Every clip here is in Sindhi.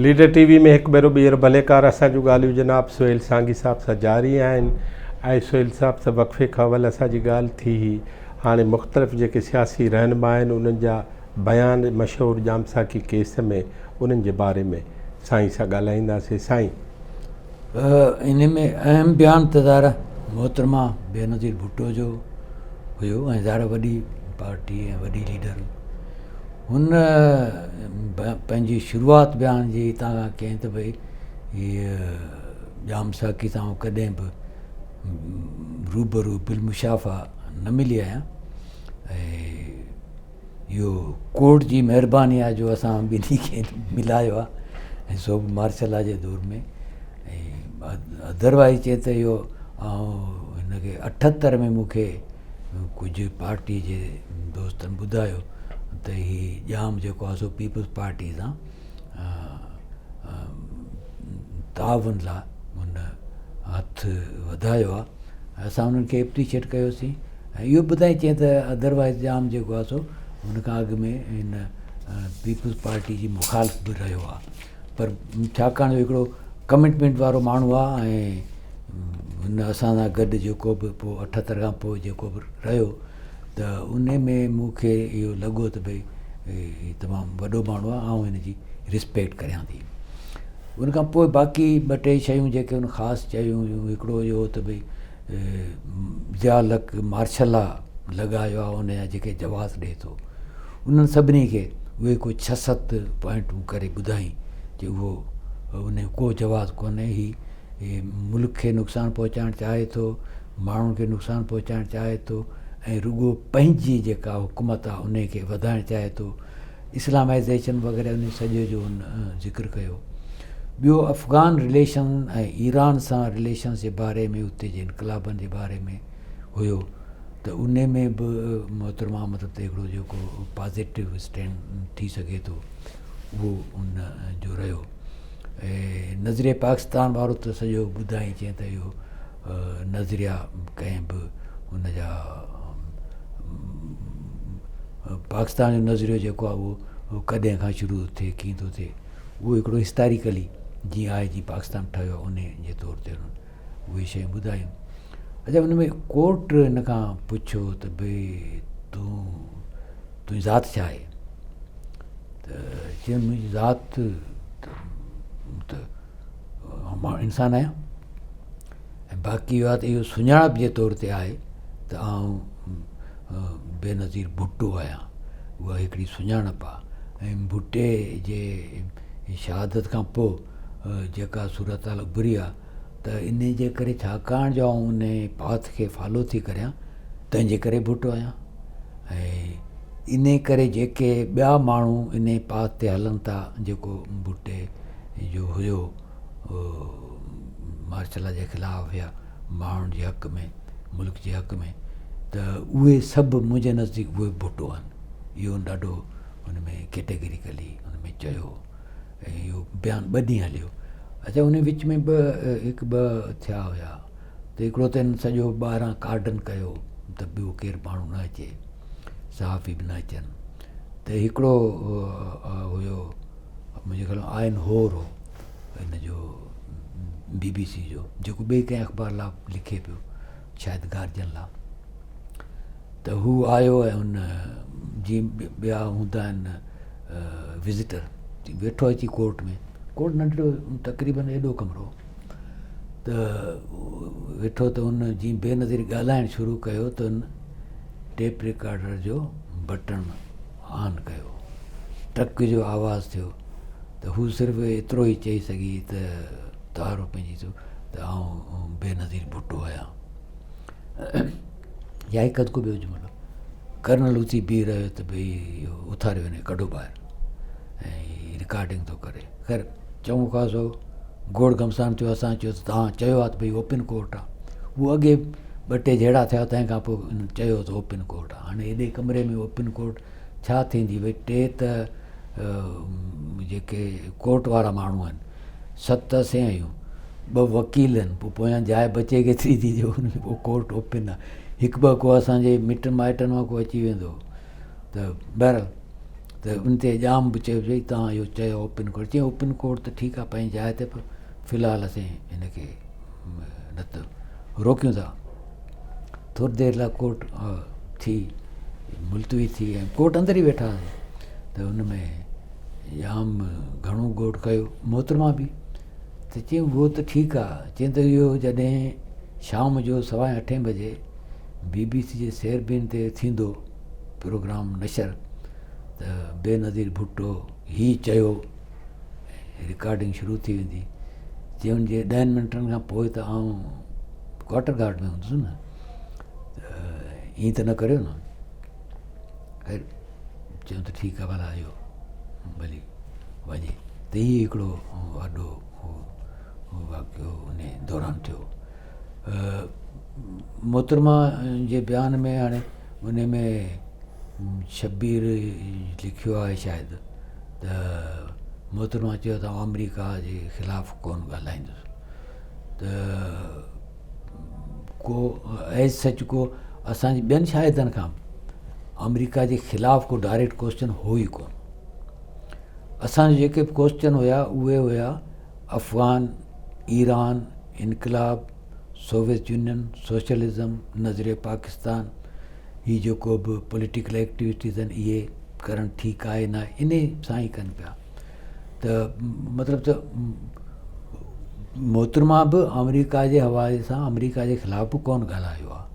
ليڊر ٽي وي ۾ هڪ ڀيرو ٻيهر ڀليڪار اسان جون ڳالهيون جناب سهيل سانگي صاحب سان جاري آهن ۽ سهيل صاحب سان وقفي کان اول اسان جي ڳالهه ٿي هئي هاڻي مختلف جيڪي سياسي رهنما آهن انهن جا بيان مشهور ڄام ساقي ڪيس ۾ انهن جي باري ۾ سائين سان ڳالهائينداسين سائين. ان ۾ اهم بيان ته ظاهر محترمه بينظير ڀٽو جو هيو ۽ ظاهر وڏي پارٽي ۽ وڏي ليڊر هن پنهنجي شروعات بيان جي هتان کان ڪئين ته ڀئي هيء ڄام ساقي سان آئون ڪڏهن به روبرو بالمشافه نه ملي آهيان ۽ اهو ڪورٽ جي مهرباني آهي جو اسان ٻنهي کي ملايو آهي ۽ سو به مارشل لا جي دور ۾ ۽ ادروائز چئي ته اهو آئون هن کي اٺهتر ۾ مون کي ڪجهه پارٽي جي دوستن ٻڌايو ته هي ڄام جيڪو آهي سو پيپلز پارٽي سان تعاون لاء هن هٿ وڌايو آهي اسان انهن کي اپريشيٽ ڪيوسين ۽ اهو ٻڌائي چئي ته ادروائز ڄام جيڪو آهي سو هن کان اڳ ۾ هن پيپلز پارٽي جي مخالف به رهيو آهي پر ڇاڪاڻ جو هڪڙو ڪمٽمينٽ وارو ماڻهو آهي ۽ هن اسان سان گڏ جيڪو به پوء اٺهتر کان پوء جيڪو به رهيو ته ان ۾ مون کي اهو لڳو ته ڀئي هي تمام وڏو ماڻهو آهي آئون هن جي رسپيڪٽ ڪريان ٿي ان کان پوء باقي ٻه ٽي شيون جيڪي هن خاص چيون هيون هڪڙو اهو ته ڀئي ضياء الحق مارشل لا لڳايو آهي ان جا جيڪي جواز ڏئي ٿو انهن سڀني کي اهي ڪو ڇهه ست پوائنٽون ڪري ٻڌائين چي اهو ان جو ڪو جواز ڪونهي هي ملڪ کي نقصان پهچائڻ چاهي ٿو ماڻهن کي نقصان پهچائڻ چاهي ٿو ۽ رڳو پنهنجي جيڪا حڪومت آهي ان کي وڌائڻ چاهي ٿو اسلامائزيشن وغيره ان سڄي جو هن ذڪر ڪيو. ٻيو افغان رليشن ۽ ايران سان رليشنز جي باري ۾ اتي جي انقلابن جي باري ۾ هيو ته ان ۾ به محترمه مطلب ته هڪڙو جيڪو پازيٽو اسٽينڊ ٿي سگهي ٿو اهو ان جو رهيو ۽ نظريه پاڪستان وارو ته سڄو ٻڌائين چين ته اهو نظريا ڪنهن به ان جا پاڪستان جو نظريو جيڪو آهي اهو ڪڏهن کان شروع ٿو ٿئي ڪيئن ٿو ٿئي اهو هڪڙو هسٽاريڪلي جيئن آهي جيئن پاڪستان ٺهيو آهي ان جي طور تي انهن اهي شيون ٻڌايون اچا ان ۾ ڪورٽ هن کان پڇيو ته ڀئي تون تنهنجي ذات ڇا آهي ته چيائين منهنجي ذات ته مان انسان آهيان ۽ باقي اها ته اهو سڃاڻپ جي طور تي آهي ته آئون بينظير ڀٽو آهيان اها هڪڙي سڃاڻپ آهي ۽ ڀٽي جي شهادت کان پوء جيڪا صورتحال اڀري آهي ته ان جي ڪري ڇاڪاڻ جو آئون ان پاٿ کي فالو ٿي ڪريان تنهن جي ڪري ڀٽو آهيان ۽ ان ڪري جيڪي ٻيا ماڻهو ان پاٿ تي هلن ٿا جيڪو ڀٽي جو هيو مارشل لا جي خلاف يا ماڻهن جي حق ۾ ملڪ جي حق ۾ ته اهي سڀ منهنجي نزديڪ اهي ڀٽو آهن اهو ڏاڍو ان ۾ ڪيٽيگريڪلي ان ۾ چيو ۽ اهو بيان ٻه ڏينهن هليو اچا ان وچ ۾ ٻه هڪ ٻه ٿيا هيا ته هڪڙو ته هن سڄو ٻاهران ڪارڊن ڪيو ته ٻيو ڪير ماڻهو نه اچي صحافي به نه اچن ته هڪڙو هيو منهنجي خيال ۾ آئن هور هو ان جو بي بي سي جو جيڪو ٻئي ڪنهن اخبار لاء لکي پيو شايد گارجن لاء ته هو آيو ۽ ان جيئن ٻيا هوندا آهن وزٽر ويٺو اچي ڪورٽ ۾ ڪورٽ ننڍڙو تقريبن ايڏو ڪمرو ته ويٺو ته ان جيئن بي نظير ڳالهائڻ شروع ڪيو ته ان ٽيپ رڪارڊر جو بٽڻ آن ڪيو. ٽرڪ جو آواز ٿيو ته هو صرف ايترو ئي چئي سگهي ته تعارف پنهنجي ٿيو ته آئون بينظير ڀٽو آهيان يا هڪ اڌ ڪو ٻيو جملو. ڪرنل اٿي بيهي رهيو ته ڀئي اهو اٿاريو هن کي ڪڍو ٻاهر ۽ رڪارڊنگ ٿو ڪري. خير چڱو خاصو گوڙ گهمسان ٿيو اسان چيو ته توهان چيو آهي ته ڀئي اوپن ڪورٽ آهي. هو اڳي ٻه ٽي جهيڙا ٿيا تنهن کان پوء هن چيو ته اوپن ڪورٽ آهي. هاڻي ايڏي ڪمري ۾ اوپن ڪورٽ ڇا ٿيندي ڀئي ٽي ته جيڪي ڪورٽ وارا ماڻهو آهن ست اسين آهيون ٻه وڪيل آهن پوء پويان جاء بچي ڪيتري ٿي جو پوء ڪورٽ اوپن آهي هڪ ٻه ڪو اسان جي مٽن مائٽن مان ڪو اچي ويندو ته بهرحال ته ته ان تي ڄام به چيو ڀئي توهان اهو چيو اوپن ڪورٽ، چيائين اوپن ڪورٽ ته ٺيڪ آهي پنهنجي جاء تي پر في الحال اسين هن کي نه ته روڪيون ٿا. ٿوري دير لاء ڪورٽ ٿي ملتوي ٿي ۽ ڪورٽ اندر ئي ويٺا هئاسين ته ان ۾ ڄام گهڻو گوڙ ڪيو محترمه به ته چيائين اهو ته ٺيڪ آهي چيائين ته اهو جڏهن شام جو سوا اٺين بجي بي بي سي جي سيربين تي ٿيندو پروگرام نشر ته بينظير ڀٽو هي چيو رڪارڊنگ شروع ٿي ويندي چي ان جي ڏهن منٽن کان پوء ته آئون ڪوارٽر گارڊ ۾ هوندس نه ته ائين ته نه ڪريو نه خير چيو ته ٺيڪ آهي ڀلا اهو ڀلي وڃي ته هي هڪڙو وڏو واقعو ان دوران ٿيو محترمه جي بيان ۾ هاڻي ان ۾ شبير لکيو آهي شايد ته محترمه چيو ته آئون آمريڪا جي خلاف ڪونه ڳالهائيندس ته ڪو ايز سچ ڪو اسانجي ٻين شاهدن کان آمريڪا جي خلاف ڪو ڊائريڪٽ ڪوشچن هو ئي ڪونه. اسانجا جيڪي به ڪوشچن هيا اهي هيا افغان، ايران، انقلاب، سوويت يونين، سوشلزم، نظريه پاڪستان، هي جيڪو به پوليٽيڪل ايڪٽيوٽيز آهن اهي ڪرڻ ٺيڪ آهي نه انهي سان ئي ڪن پيا ته مطلب ته محترمه به آمريڪا جي حوالي سان آمريڪا جي خلاف به ڪونه ڳالهايو آهي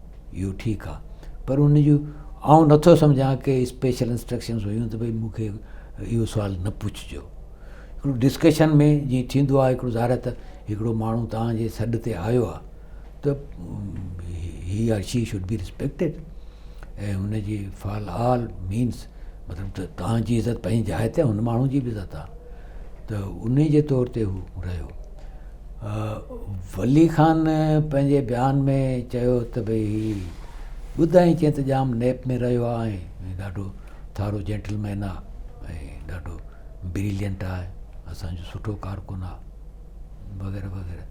اهو ٺيڪ آهي پر ان جون آئون نٿو سمجهان ڪي اسپيشل انسٽرڪشنز هيون ته ڀئي مون کي اهو سوال نه پڇجو هڪڙو ڊسڪشن ۾ جيئن ٿيندو آهي هڪڙو ظاهر ته هڪڙو ماڻهو توهان جي سڏ تي آيو آهي ته he or she should be respected ۽ هن جي فار آل مينس مطلب ته توهان جي عزت پنهنجي جاء تي هن ماڻهو جي به عزت آهي ته ان جي طور تي هو رهيو ولي خان پنهنجي بيان ۾ چيو ته ڀئي هي ٻڌائين چين ته ڄام نيپ ۾ رهيو آهي ۽ ڏاڍو ٿارو جينٽل مين آهي ۽ ڏاڍو بريلينٽ آهي اسانجو سٺو ڪارڪن آهي وغيره وغيره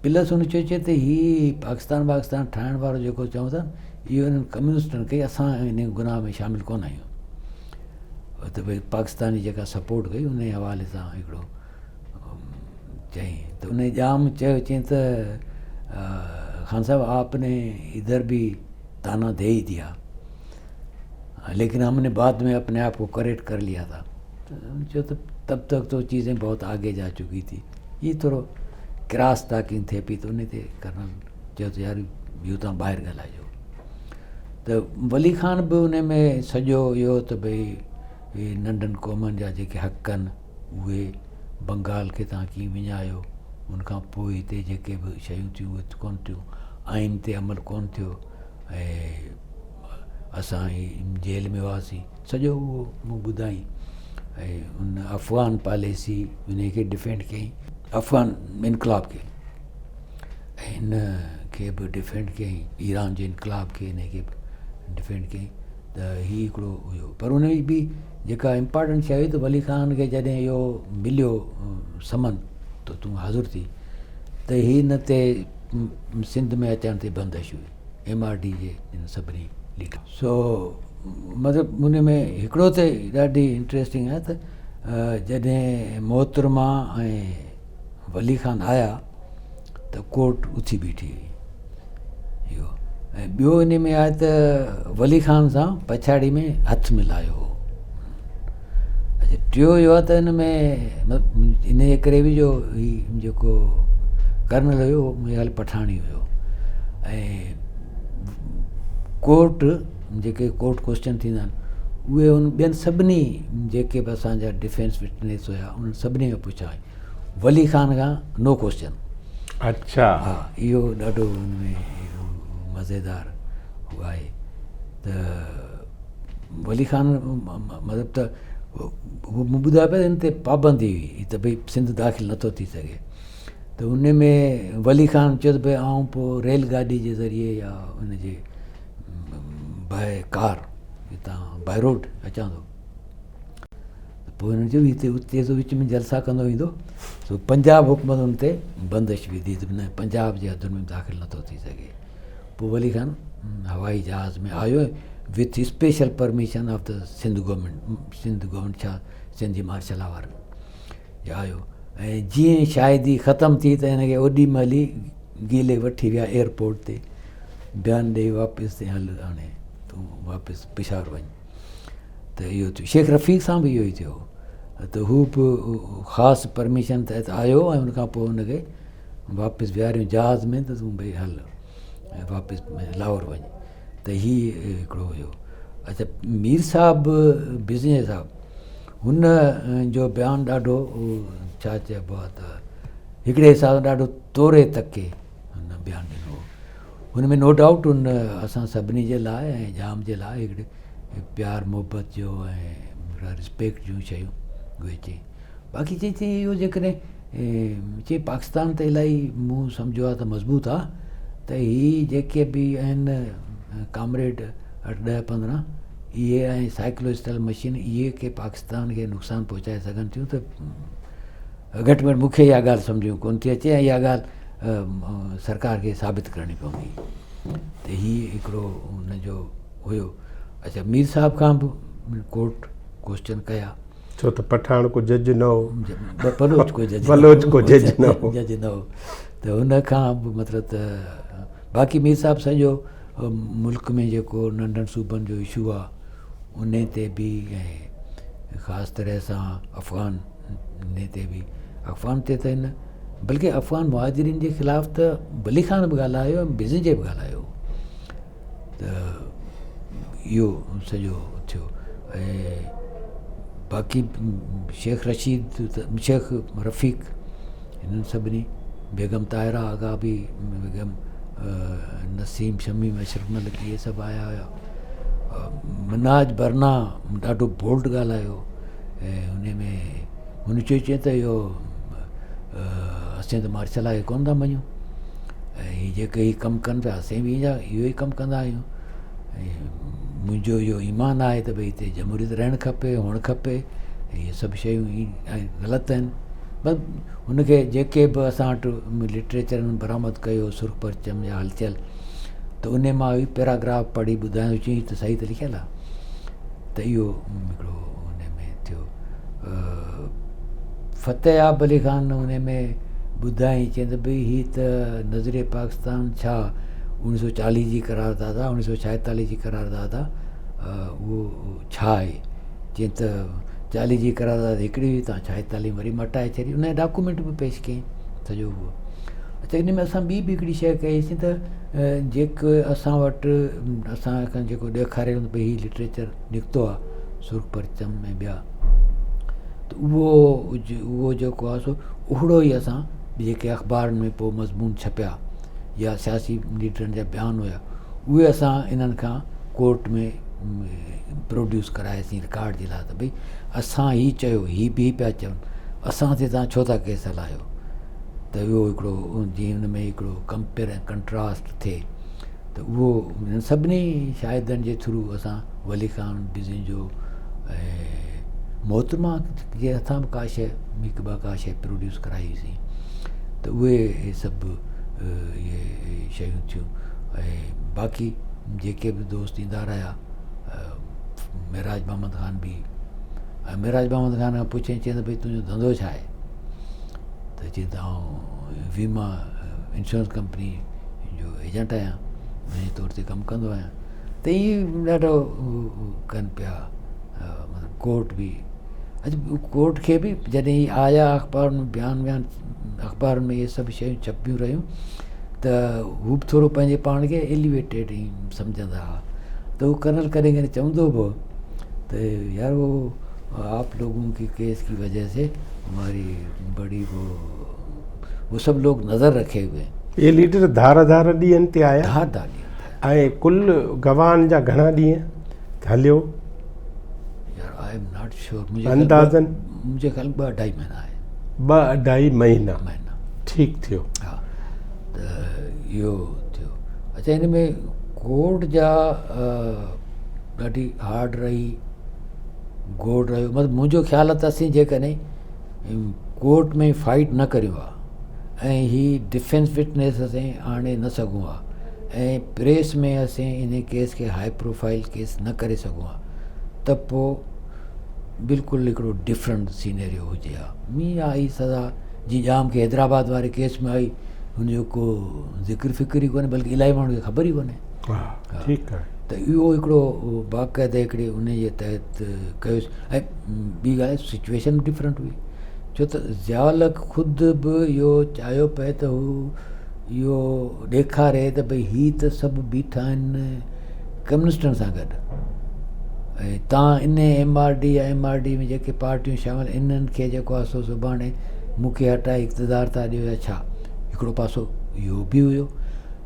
پلس هن چيو چي ته هي پاڪستان پاڪستان ٺاهڻ وارو جيڪو چئون ٿا اهو انهن ڪميونسٽن کي اسان ان گناهه ۾ شامل ڪونه آهيون ته ڀئي پاڪستان جي جيڪا سپورٽ ڪئي ان حوالي سان هڪڙو چيائين ته ان ڄام چيو چيائين ته خان صاحب آپ ني ادھر بھی تانا دے ہی دیا لیکن ہم نے بعد میں اپنے آپ کو کریکٹ کر لیا تھا چيو ته تب تڪ تو چيزیں بہت آگے جا چڪي تھی هي ٿورو ڪراس ٽاڪنگ ٿئي پئي ته ان تي ڪرنل چيو ته يار اهو تان ٻاهر ڳالهائجو ته ولي خان به ان ۾ سڄو اهو ته ڀئي ننڍن قومن جا جيڪي حق آهن اهي بنگال کي توهان ڪيئن وڃايو، ان کان پوء هتي جيڪي به شيون ٿيون اهي ڪونه ٿيون، آئين تي عمل ڪونه ٿيو ۽ اسان هي جيل ۾ هئاسين، سڄو اهو مون ٻڌائين ۽ ان افغان پاليسي ان کي ڊفينڊ ڪيائين، افغان انقلاب کي ۽ هن کي به ڊفينڊ ڪيائين، ايران جي انقلاب کي ان کي به ڊفينڊ ڪيائين. ته هي هڪڙو هيو پر ان ۾ به جيڪا امپارٽنٽ شيء هئي ته ولي خان کي جڏهن اهو مليو سمن ته تون حاضر ٿي ته هي هن تي سنڌ ۾ اچڻ تي بندش هئي ايم آر ڊي جي هن سڀني ليڊر سو مطلب ان ۾ هڪڙو ته ڏاڍي انٽريسٽنگ آهي ته جڏهن محترمه ۽ ولي خان آيا ته ڪورٽ اٿي بيٺي هئي اهو ۽ ٻيو ان ۾ آهي ته ولي خان سان پڇاڙي ۾ هٿ ملايو هو اچھا ٽيو اهو آهي ته ان ۾ ان جي ڪري به جو هي جيڪو ڪرنل هيو منهنجي خيال پٺاڻي هيو ۽ ڪورٽ جيڪي ڪورٽ ڪوشچن ٿيندا آهن اهي ان ٻين سڀني جيڪي به اسانجا ڊفينس وٽنيس هيا انهن سڀني کان پڇا ولي خان کان نو ڪوشچن. اڇا. ها اهو ڏاڍو ان ۾ مزيدار هو آهي ته ولي خان مطلب ته هو مون ٻڌايو پيا ان تي پابندي هئي ته ڀئي سنڌ داخل نٿو ٿي سگهي ته ان ۾ ولي خان چيو ته ڀئي آئون پوء ريل گاڏي جي ذريعي يا ان جي باء ڪار هتان باء روڊ اچان ٿو پوء هنن چيو هتي اتي سو وچ ۾ جلسا ڪندو ويندو سو پنجاب حڪومت ان تي بندش وڌي ته نه پنجاب جي حدن ۾ داخل نٿو ٿي سگهي پوء ولي خان هوائي جهاز ۾ آيو With special permission of the Sindh government, Sindh government ڇا سنڌ جي مارشل لا وارن جو آيو ۽ جيئن شاهدي ختم ٿي ته هن کي اوڏي مهل ئي گيلي وٺي ويا ايئرپورٽ تي بيان ڏئي واپس تي هل هاڻي تون واپس پشاور وڃ ته اهو ٿيو. شيخ رفيق سان به اهو ئي ٿيو ته هو به خاص پرميشن تحت آيو ۽ ان کان پوء هن کي واپس ويهاريون جهاز ۾ ته تون ڀئي هل ۽ واپس لاهور وڃ ته هي هڪڙو هيو. اچا مير صاحب بزني صاحب هن جو بيان ڏاڍو ڇا چئبو آهي ته هڪڙي حساب سان ڏاڍو توري تڪي هن بيان ڏنو هو. هن ۾ نو ڊائوٽ هن اسان سڀني جي لاء ۽ ڄام جي لاء هڪڙي پيار محبت جو ۽ رسپيڪٽ جون شيون اهي چئي. باقي چئي ٿي اهو جيڪڏهن چئي پاڪستان ته الاهي مون سمجهيو آهي ته مضبوط آهي ته هي جيڪي به آهن ڪامريڊ اٺ ڏهه 15 اهي ۽ سائيڪلوسٽل مشين اهي ڪي پاڪستان کي نقصان پهچائي سگهن ٿيون ته گهٽ ۾ گهٽ مون کي اها ڳالهه سمجهه ۾ ڪونه ٿي اچي ۽ اها ڳالهه سرڪار کي ثابت ڪرڻي پوندي ته هي هڪڙو هن جو هيو. اچا مير صاحب کان به ڪورٽ ڪوشچن ڪيا. ڇو ته پٺاڻ ڪو جج نه هو. بلوچ ڪو جج بلوچ ڪو جج نه هو. جج نه هو ته هن کان به مطلب ته باقي مير صاحب سڄو ملڪ ۾ جيڪو ننڍن صوبن جو اشو آ انهي تي به ۽ خاص طرح سان افغان انهي تي به افغان تي ته هن بلڪه افغان مهاجرين جي خلاف ته ولي خان به ڳالهايو ۽ بزنجي به ڳالهايو ته اهو سڄو ٿيو ۽ باقي شيخ رشيد شيخ رفيق هنن سڀني بيگم طاهره آغا به بيگم نسيم شميم اشرف ملڪ اهي سڀ آيا هيا. مناج برنا ڏاڍو بولڊ ڳالهايو ۽ ان ۾ هن چيو چي ته اهو اسين ته مارشل لا کي ڪونه ٿا مڃون ۽ هي جيڪي هي ڪم ڪن پيا اسين به اهو ئي ڪم ڪندا آهيون ۽ منهنجو اهو ايمان آهي ته ڀئي هتي جمهوريت رهڻ کپي هئڻ کپي اهي سڀ شيون غلط آهن بس هن کي جيڪي به اسان وٽ لٽريچر برآمد ڪيو سرخ پرچم يا هلچل ته انهي مان هي پيراگراف پڙهي ٻڌايو چيائين ته صحيح ته لکيل آهي ته اهو هڪڙو ان ۾ ٿيو. فتح ياب علي خان ان ۾ ٻڌائين چيائين ته ڀئي هي ته نظريه پاڪستان ڇا 1940 جي قرارداد آهي 1946 جي قرارداد آهي اهو ڇا آهي چيائين ته 40 جي قرارداد هڪڙي هئي تان 46 وري مٽائي ڇڏي ان جا ڊاڪومينٽ به پيش ڪيائين سڄو اهو اچا ان ۾ اسان ٻي به هڪڙي شيء ڪئيسين ته جيڪو اسان وٽ اسان کان جيڪو ڏيکاريو ته ڀئي هي لٽريچر نڪتو آهي سرخ پرچم ۽ ٻيا ته اهو اهو جيڪو آهي سو اهڙو ئي اسان جيڪي اخبارن ۾ پوء مضمون ڇپيا يا سياسي ليڊرن جا بيان هيا اهي اسان انهن کان ڪورٽ ۾ پروڊيوس ڪراياسين رڪارڊ جي لاء ته ڀئي اسان هي چيو هي به پيا چون اسان تي تان ڇو ٿا ڪيس هلايو ته اهو هڪڙو جيئن ان ۾ هڪڙو ڪمپيئر ۽ ڪنٽراسٽ ٿئي ته اهو انهن سڀني شاهدن جي ٿرو اسان ولي خان بزنجو ۽ محترمه جي هٿان به ڪا شيء هڪ ٻه ڪا شيء پروڊيوس ڪرائي هئيسين ته اهي سڀ اهي شيون ٿيون ۽ باقي جيڪي به دوست ايندا رهيا معراج محمد خان به ۽ معراج محمد خان کان پڇين چين ته ڀئي تنهنجو ڌنڌو ڇا آهي ته چي ته آئون ويما انشورنس ڪمپني جو ايجنٽ آهيان ان جي طور تي ڪم ڪندو آهيان ته ائين ڏاڍو ڪن پيا مطلب ڪورٽ به اڄ ڪورٽ کي به جڏهن هي آيا اخبارن ۾ بيان ويان اخبارن ۾ اهي سڀ شيون ڇپبيون رهيون ته هو به ٿورو پنهنجي پاڻ کي ايليويٽيڊ سمجهندا هئا ته هو ڪرنل ڪڏهن ڪڏهن چوندو به هو ته يار هو آپ لوگون ڪي ڪيس ڪي وجه سي هماري بڙي وہ وہ سب لوگ نظر رکي هوئي هين. اهي ليڊر ڌار ڌار ڏينهن تي آيا. ڌار ڌار ڏينهن تي آيا. ۽ ڪل گواهن جا گهڻا ڏينهن هليو؟ يار I am not sure اندازن منهنجي خيال ٻه اڍائي مهينا آهي. ٻه اڍائي مهينا. مهينا. ٺيڪ ٿيو. ها ته اهو ٿيو. اچا ان ۾ ڪورٽ جا ڏاڍي هارڊ رهي. گوڙ رهيو مطلب منهنجو خيال آهي ته اسين جيڪڏهن ڪورٽ ۾ فائيٽ نه ڪريون ها ۽ هي ڊفينس وٽنيس اسين آڻي نه سگهون ها ۽ پريس ۾ اسين ان ڪيس کي هاء پروفائل ڪيس نه ڪري سگهون ها ته پوء بلڪل هڪڙو ڊفرنٽ سينيريو هجي ها. مينهن آئي سزا جي ڄام کي حيدرآباد واري ڪيس ۾ آئي هن جو ڪو ذڪر فڪر ئي ڪونهي بلڪه الاهي ماڻهن کي خبر ئي ڪونهي. ٺيڪ آهي. ته اهو هڪڙو باقاعده هڪڙي ان جي تحت ڪيوسي ۽ ٻي ڳالهه سچويشن به ڊفرنٽ هئي ڇو ته ضياء الحق خود به اهو چاهيو پئي ته هو اهو ڏيکاري ته ڀئي هي ته سڀ بيٺا آهن ڪميونسٽن سان گڏ ۽ تان ان ايم آر ڊي يا ايم آر ڊي ۾ جيڪي پارٽيون شامل انهن کي جيڪو آهي سو سڀاڻي مون کي هٽائي اقتدار ٿا ڏيو يا ڇا هڪڙو پاسو اهو به هيو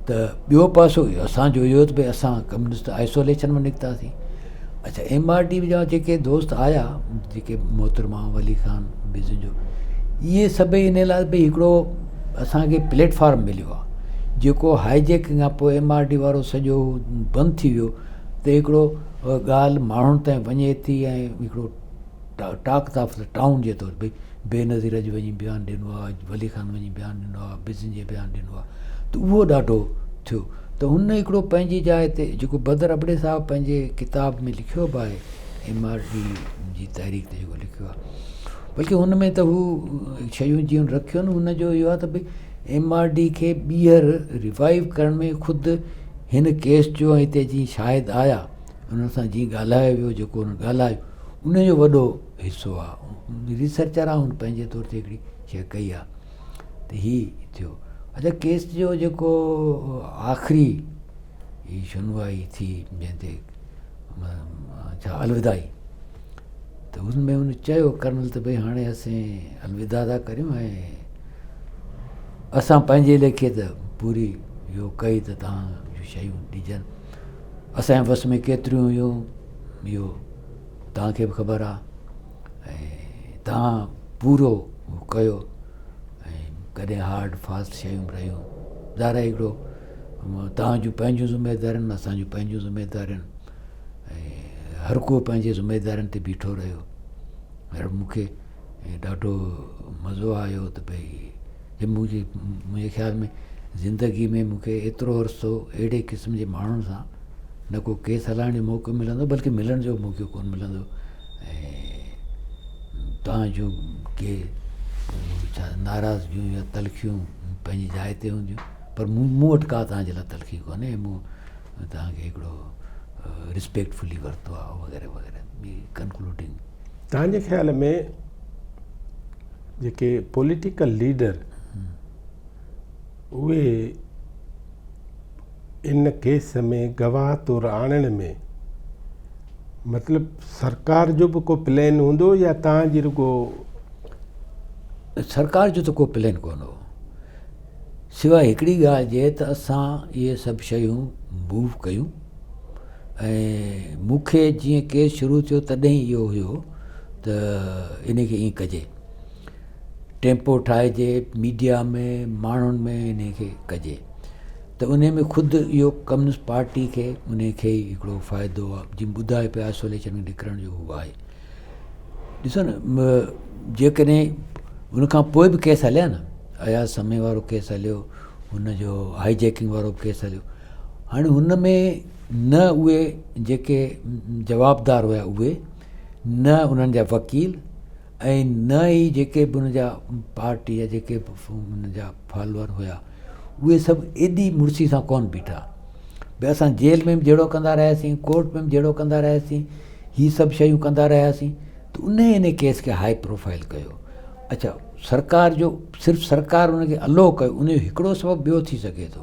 ته ٻيو پاسو اسانجو اهو ته ڀئي اسان ڪميونسٽ آئسوليشن ۾ نڪتاسين اڇا ايم آر ڊي جا جيڪي دوست آيا جيڪي محترمه ولي خان بزنجو اهي سڀئي ان لاء ڀئي هڪڙو اسانکي پليٽ فارم مليو آهي جيڪو هائي جيڪنگ کان پوء ايم آر ڊي وارو سڄو بند ٿي ويو ته هڪڙو ڳالهه ماڻهن تائين وڃي ٿي ۽ هڪڙو ٽاڪ آف the town جي طور ڀئي بينظير اڄ وڃي بيان ڏنو آهي اڄ ولي خان وڃي بيان ڏنو آهي بزنجي بيان ڏنو آهي ته اهو ڏاڍو ٿيو ته هن هڪڙو پنهنجي جاء تي جيڪو بدر ابڙي صاحب پنهنجي ڪتاب ۾ لکيو به آهي ايم آر ڊي جي تحريڪ تي جيڪو لکيو آهي بلڪه هن ۾ ته هو شيون جيئن رکيون آهن هن جو اهو آهي ته ڀئي ايم آر ڊي کي ٻيهر ريوائيو ڪرڻ ۾ خود هن ڪيس جو ۽ هتي جيئن شاهد آيا انهن سان جيئن ڳالهايو ويو جيڪو انهن ڳالهايو ان جو وڏو حصو آهي ريسرچر آهي هن پنهنجي طور تي هڪڙي شيء ڪئي آهي ته هي ٿيو اچا ڪيس جو جيڪو آخري هي شنوائي ٿي جنهن تي ڇا الوداعي ته ان ۾ هن چيو ڪرنل ته ڀئي هاڻي اسين الوداع ٿا ڪريون ۽ اسان پنهنجي ليکي ته پوري اهو ڪئي ته تهان جون شيون ڏجن اسان جي وس ۾ ڪيتريون هيون اهو توهان کي به خبر آهي ۽ توهان پورو ڪيو ۽ ڪڏهن هارڊ فاسٽ شيون به رهيون ظاهر آهي هڪڙو توهان جون پنهنجون ذميداريون اسان جون پنهنجون ذميداريون ۽ هر ڪو پنهنجي ذميدارين تي بيٺو رهيو پر مون کي ڏاڍو مزو آيو ته ڀئي منهنجي منهنجي خيال ۾ زندگي ۾ مون کي ايترو عرصو اهڙي قسم جي ماڻهن سان نه ڪو ڪيس هلائڻ جو موقعو ملندو بلڪه ملڻ جو موقعو ڪونه ملندو ۽ توهان جون ڪي ڇا ناراضگيون يا تلخيون پنهنجي جاء تي هونديون پر مون وٽ ڪا توهان جي لاء تلخي ڪونهي مون توهان کي هڪڙو رسپيڪٽفلي ورتو آهي وغيره وغيره ڪنڪلوڊنگ. توهان جي خيال ۾ جيڪي پوليٽيڪل ليڊر اهي ان ڪيس ۾ گواهه طور آڻڻ ۾ مطلب سرڪار جو به ڪو پلين هوندو يا توهان جي رڳو؟ سرڪار جو ته ڪو پلين ڪونه هو سواء هڪڙي ڳالهه جي ته اسان اهي سڀ شيون موو ڪيون ۽ مون کي جيئن ڪيس شروع ٿيو تڏهن اهو هيو ته ان کي ائين ڪجي ٽيمپو ٺاهجي ميڊيا ۾ ماڻهن ۾ ان کي ڪجي ته ان ۾ خود اهو ڪميونسٽ پارٽي کي ان کي ئي هڪڙو فائدو آهي جيئن ٻڌايو پيا آئسوليشن ۾ نڪرڻ جو هو آهي ڏسو نه جيڪڏهن ان کان پوء به ڪيس هليا نه اياز سمي وارو ڪيس هليو هن جو هائي جيڪنگ وارو به ڪيس هليو هاڻي هن ۾ نه اهي جيڪي جوابدار هيا اهي نه انهن جا وڪيل ۽ نه ئي جيڪي به ان جا پارٽي جا جيڪي به ان جا فالوور هيا اهي سڀ ايڏي مڙسي سان ڪونه بيٺا ڀئي اسان جيل ۾ به جهيڙو ڪندا رهياسين ڪورٽ ۾ به جهيڙو ڪندا رهياسين هي سڀ شيون ڪندا رهياسين ته ان ان ڪيس کي هائي پروفائل ڪيو اڇا سرڪار جو صرف سرڪار ان کي الو ڪيو ان جو هڪڙو سبب ٻيو ٿي سگهي ٿو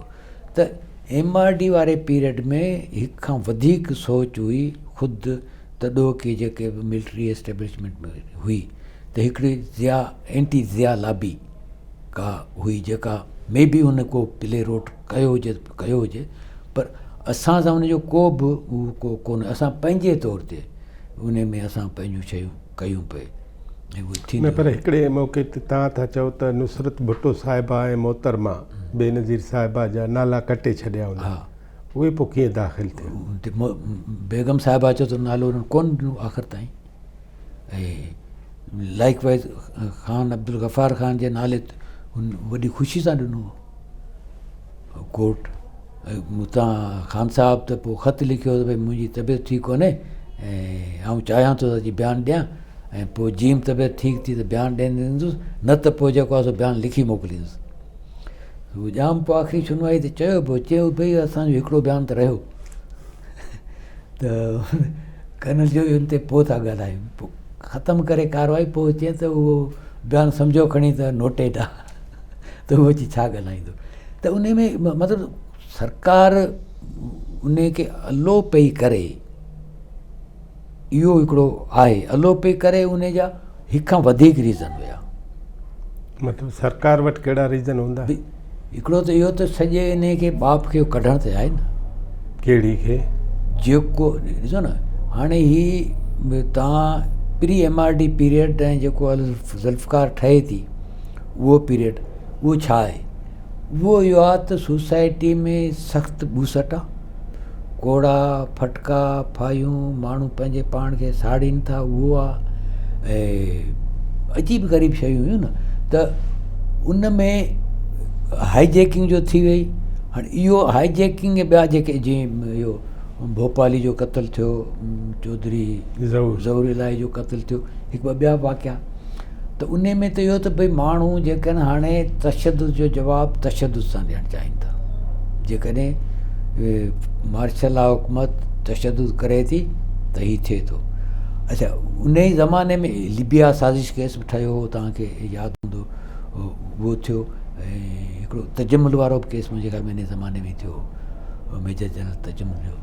ته ايم آر ڊي واري پيريڊ ۾ هڪ کان وڌيڪ سوچ هئي خود تڏهوڪي جيڪي به ملٽري اسٽيبلشمينٽ ۾ هئي ته هڪڙي ضياء اينٽي ضياء لابي ڪا هئي جيڪا مي بي هن ڪو پلي روٽ ڪيو هجي ته ڪيو هجي پر اسان سان ان جو ڪو به هو ڪو ڪونه اسان پنهنجي طور تي ان ۾ اسان پنهنجون شيون ڪيون پئي ۽ اهي نه ٿينديون پر هڪڙي موقعي تي توهان ٿا چئو ته نصرت ڀٽو صاحبه ۽ محترمه بينظير صاحبه جا نالا ڪٽي ڇڏيا هوندا ها اهي پوء ڪيئن داخل ٿيا؟ بيگم صاحبه جو ته نالو انهن ڪونه ڏنو آخر تائين ۽ لائيڪ وائيز خان عبدالغفار خان جي نالي هن وڏي خوشي سان ڏنو ڪورٽ. اتان خان صاحب ته پوء خط لکيو ته ڀئي منهنجي طبيعت ٺيڪ ڪونهي ۽ آئون چاهيان ٿو ته اچي بيان ڏيان ۽ پوء جيئن به طبيعت ٺيڪ ٿي ته بيان ڏيندس نه ته پوء جيڪو آهي سو بيان لکي موڪليندس. هو ڄام پوء آخري شنوائي تي چيو به چيو ڀئي اسان جو هڪڙو بيان ته رهيو ته ڪرنل چيو ان تي پوء ٿا ڳالهايون پوء ختم ڪري ڪارروائي پوء چئي ته اهو بيان سمجهو کڻي ته نوٽيڊ آ ته اهو اچي ڇا ڳالهائيندو ته ان ۾ مطلب سرڪار ان کي الو پئي ڪري اهو هڪڙو آهي الو پئي ڪري ان جا هڪ کان وڌيڪ ريزن هيا. مطلب سرڪار وٽ ڪهڙا ريزن هوندا؟ هڪڙو ته اهو ته سڄي انهي کي ٻاڦ کي ڪڍڻ ته آهي نه. ڪهڙي کي؟ جيڪو ڏسو نه هاڻي هي تان پري ايم آر ڊي پيريڊ ۽ جيڪو ذوالفقار ٺهي ٿي اهو پيريڊ اهو ڇا آهي؟ اهو اهو آهي ته سوسائٽي ۾ سخت ٻوسٽ آهي ڪوڙا، ڦٽڪا، ڦاهيون، ماڻهو پنهنجي پاڻ کي ساڙين ٿا اهو آ ۽ عجيب غريب شيون هيون نه ته ان ۾ هائي جيڪنگ جو ٿي وئي هاڻي اهو هائي جيڪنگ ۽ ٻيا جيڪي جيئن اهو ڀوپالي جو قتل ٿيو چوڌري ظهور الاهي جو قتل ٿيو هڪ ٻه ٻيا واقعا ته ان ۾ ته اهو ته ڀئي ماڻهو جيڪڏهن هاڻي تشدد جو جواب تشدد سان ڏيڻ چاهين ٿا جيڪڏهن مارشل لا حڪومت تشدد ڪري ٿي ته هي ٿئي ٿو اچھا ان ئي زماني ۾ لبيا سازش ڪيس به ٺهيو هو توهان کي ياد هوندو اهو ٿيو ۽ هڪڙو تجمل وارو به ڪيس منهنجي خيال ۾ ان زماني ۾ ٿيو هو ميجر جنرل تجمل جو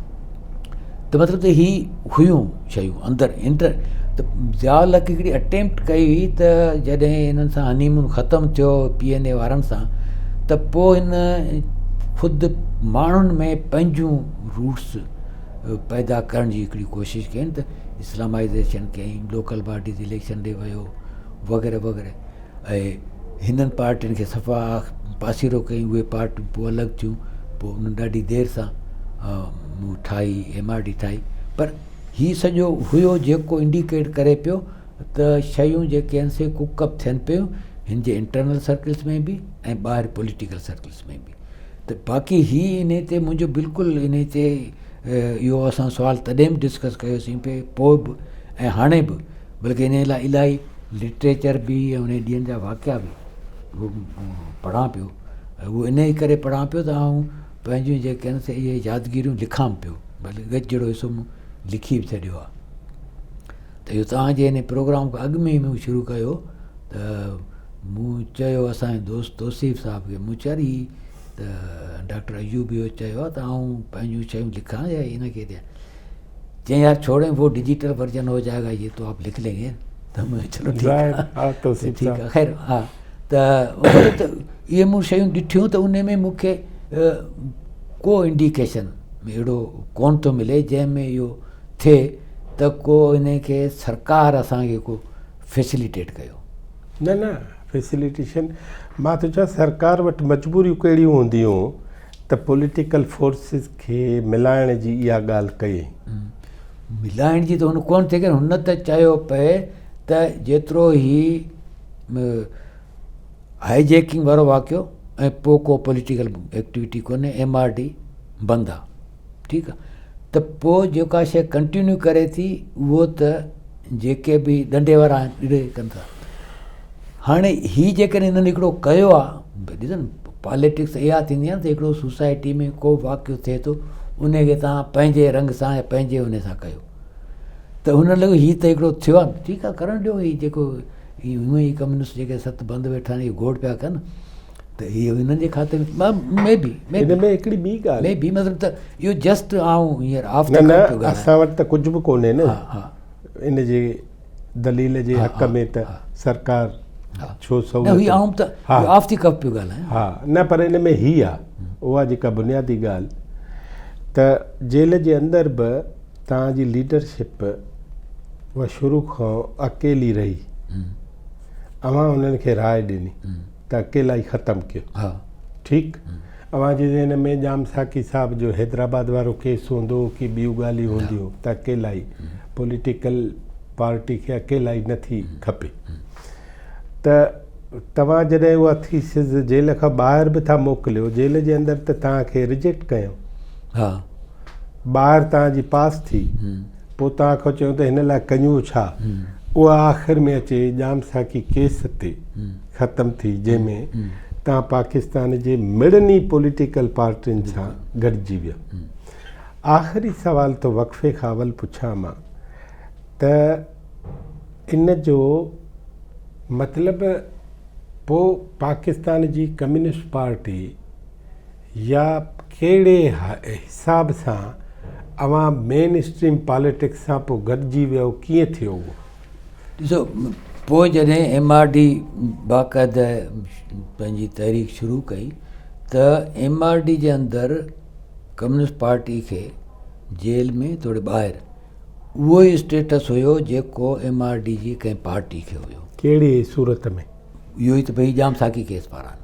ته مطلب ته هي هيون شيون اندر انٽر ته ضياء الحق هڪڙي اٽيمپٽ ڪئي هئي ته جڏهن هنن سان هنيمون ختم ٿيو پي اين اي وارن سان ته پوء هن خود ماڻهن ۾ پنهنجون روٽس پيدا ڪرڻ جي هڪڙي ڪوشش ڪئي ته اسلامائزيشن ڪيائين لوڪل باڊيز اليڪشن ڏي ويو وغيره وغيره ۽ هنن پارٽين کي صفا پاسيرو ڪيائين اهي پارٽيون پوء الڳ ٿيون پوء انهن ڏاڍي دير سان ٺاهي ايم آر ڊي ٺاهي پر هي سڄو هيو جيڪو انڊيڪيٽ ڪري پيو ته شيون جيڪي آهن سي ڪڪ اپ ٿين پيون هن جي انٽرنل سرڪلس ۾ به ۽ ٻاهر پوليٽيڪل سرڪلس ۾ به ته باقي هي انهي تي منهنجو بلڪل انهي تي اهو اسان سوال تڏهن به ڊسڪس ڪيوسين پئي پوء به ۽ هاڻي به بلڪه انهي لاء الاهي لٽريچر به ۽ انهي ڏينهن جا واقعا به پڙهان پيو ۽ اهو انهي ڪري پڙهان پيو ته آئون پنهنجون جيڪي آهن سي اهي يادگيريون لکان پيو بلڪه ڳچ جهڙو حصو مون لکي به ڇڏيو آهي ته اهو توهان جي هن پروگرام کان اڳ ۾ ئي مون شروع ڪيو ته مون چيو اسانجي دوست توصيف صاحب کي مون چيو هي ته ڊاڪٽر ايوب اهو چيو آهي ته آئون پنهنجون شيون لکان يا هن کي ڏيان چيائين يار ڇوڙين وو ڊجيٽل ورجن هو جائي گا يي تو آپ لک لين گي ته مون چلو ٺيڪ آ ٺيڪ آ خير ها ته اهي مون شيون ڏٺيون ته ان ۾ مون کي ڪو انڊيڪيشن اهڙو ڪون ٿو ملي جنهن ۾ اهو ٿئي ته ڪو ان کي سرڪار اسان کي ڪو فيسليٽيٽ ڪيو نه نه فيسليٽيشن مان ٿو چوان سرڪار وٽ مجبوريون ڪهڙيون هونديون ته پوليٽيڪل فورسز کي ملائڻ جي اها ڳالهه ڪئي. ملائڻ جي ته هن ڪونه ٿي ڪئي هن ته چيو پئي ته جيترو هي هائي جيڪنگ وارو واقعو ۽ پوء ڪو پوليٽيڪل ايڪٽيوٽي ڪونهي ايم آر ڊي بند آ ٺيڪ آ ته پوء جيڪا شي ڪنٽينيو ڪري ٿي اهو ته جيڪي به ڏنڊي وارا آهن اهي ڪن ٿا هاڻي هي جيڪڏهن هنن هڪڙو ڪيو آ ڏسو نه پاليٽڪس اها ٿيندي آ ته هڪڙو سوسائٽي ۾ ڪو واقعو ٿئي ٿو ان کي توهان پنهنجي رنگ سان يا پنهنجي ان سان ڪيو ته هنن لڳو هي ته هڪڙو ٿيو آ ٺيڪ آ ڪرڻ ڏيو هي جيڪو هي هونئن ئي ڪميونسٽ جيڪي ست بند ويٺا آهن اهي گوڙ پيا ڪن ته هي هنن جي کاتي ۾ مي بي ان ۾ هڪڙي ٻي ڳالهه مي بي مطلب ته اهو جسٽ آئون هينئر آف نه نه اسان وٽ ته ڪجهه به ڪونهي نه ان جي دليل جي حق ۾ ته سرڪار ڇو سهولت آئون ته آف the ڪف پيو ڳالهايان ها نه پر ان ۾ هي آ اها جيڪا بنيادي ڳالهه ته جيل جي اندر به توهان جي ليڊرشپ اها شروع کان اڪيلي رهي اوهان انهن کي راء ڏني ته اڪيلائي ختم ڪيو ٺيڪ اوهان جي ذهن ۾ ڄام ساقي صاحب جو حيدرآباد وارو ڪيس هوندو ڪي ٻيون ڳالهيون هونديون ته اڪيلائي پوليٽيڪل پارٽي کي اڪيلائي نه ٿي کپي ته توهان جڏهن اها ٿيسز جيل کان ٻاهر به ٿا موڪليو، جيل جي اندر ته توهان کي رجيڪٽ ڪيائون. ها. ٻاهر توهان جي پاس ٿي، پوء توهان کان چيائون ته هن لاء ڪيون ڇا؟ اها آخر ۾ اچي ڄام ساقي ڪيس تي ختم ٿي، جنهن ۾ توهان پاڪستان جي مڙني پوليٽيڪل پارٽين سان گڏجي ويا. آخري سوال ٿو وقفي کان اول پڇان مان ته ان جو مطلب پوء پاڪستان جي ڪميونسٽ پارٽي يا ڪهڙي حساب سان اوهان مين اسٽريم پاليٽڪس سان پوء گڏجي ويو ڪيئن ٿيو اهو؟ ڏسو پوء جڏهن ايم آر ڊي باقاعده پنهنجي تحريڪ شروع ڪئي ته ايم آر ڊي جي اندر ڪميونسٽ پارٽي کي جيل ۾ توڙي ٻاهر اهو ئي اسٽيٽس هيو جيڪو ايم آر ڊي جي ڪنهن پارٽي کي هيو. ڪهڙي صورت ۾؟ اهو ئي ته ڀئي ڄام ساقي ڪيس پاران.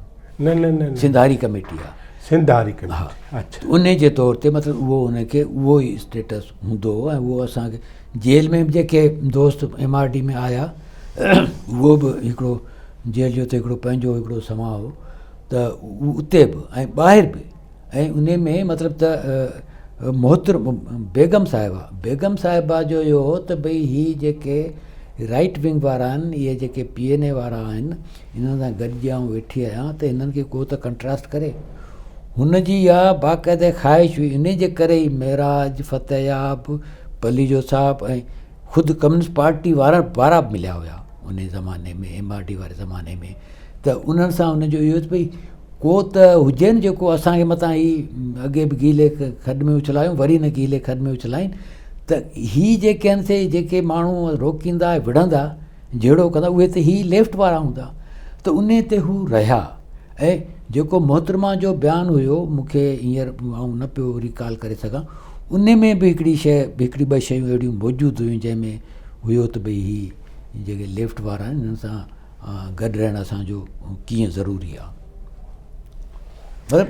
نه نه نه سنڌ هاري ڪميٽي آ. سنڌ هاري ڪميٽي اڇا. ان جي طور تي مطلب اهو ان کي اهو ئي اسٽيٽس هوندو هو ۽ اهو اسان کي جيل ۾ به جيڪي دوست ايم آر ڊي ۾ آيا اهو به هڪڙو جيل جو ته هڪڙو پنهنجو هڪڙو سما هو ته اتي به ۽ ٻاهر به ۽ انهي ۾ مطلب ته محترم بيگم صاحبه بيگم صاحبه جو اهو هو ته ڀئي هي جيڪي رائيٽ ونگ وارا آهن اهي جيڪي پي اين اي وارا آهن انهن سان گڏجي آئون ويٺي آهيان ته هنن کي ڪو ته ڪنٽراسٽ ڪري هن جي اها باقاعده خواهش هئي انهي جي ڪري ئي معراج فتح ياب پليجو صاحب ۽ خود ڪميونسٽ پارٽي وارا وارا به مليا هيا انهي زماني ۾ ايم آر ڊي واري زماني ۾ ته انهن سان ان جو اهو ته ڀئي ڪو ته هجي نه جيڪو اسان کي متان هي اڳي به گيلي کڏ ۾ اڇلايون وري نه گيلي کڏ ۾ اڇلائين ته هي جيڪي آهن سي جيڪي ماڻهو روڪيندا وڙهندا جهيڙو ڪندا اهي ته هي ليفٽ وارا هوندا ته ان تي هو رهيا ۽ جيڪو محترمه جو بيان هيو مون کي هينئر آئون نه پيو ريڪال ڪري سگهان ان ۾ به هڪڙي شيء هڪڙي ٻه شيون اهڙيون موجود هيون جنهن ۾ هيو ته ڀئي هي جيڪي ليفٽ وارا آهن هنن سان گڏ رهڻ اسان جو ڪيئن ضروري آ. مطلب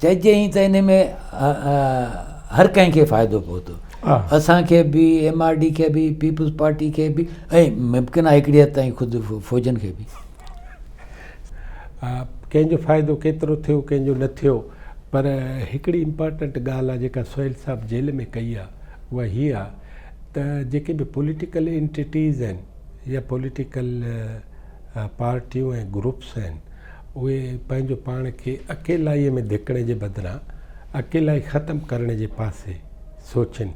چئجي ائين ته ان ۾ هر ڪنهن کي فائدو پهتو اسان کي به ايم آر ڊي کي به پيپلز پارٽي کي به ۽ ممڪن آهي هڪڙي حد تائين خود فوجن کي به. ڪنهن جو فائدو ڪيترو ٿيو ڪنهن جو نه ٿيو پر هڪڙي امپارٽنٽ ڳالهه آ جيڪا سهيل صاحب جيل ۾ ڪئي آ اها هي آ ته جيڪي به پوليٽيڪل انٽيٽيز آهن يا پوليٽيڪل پارٽيون ۽ گروپس آهن اهي پنهنجو پاڻ کي اڪيلائيء ۾ ڌڪڻ جي بدران اڪيلائي ختم ڪرڻ جي پاسي سوچين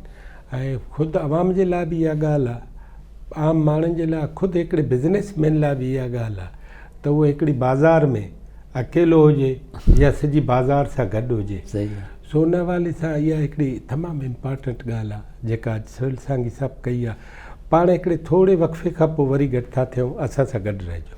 ۽ خود عوام جي لاء به اها ڳالهه آهي عام ماڻهن جي لاء خود هڪڙي بزنس مين لاء به اها ڳالهه آهي ته اهو هڪڙي بازار ۾ اڪيلو هجي يا سڄي بازار سان گڏ هجي سو ان حوالي سان اها هڪڙي تمام امپارٽنٽ ڳالهه آهي جيڪا اڄ سهيل سانگي صاحب ڪئي آهي پاڻ هڪڙي ٿوري وقفي کان پوء وري گڏ ٿا ٿيون اسان سان گڏ رهجو.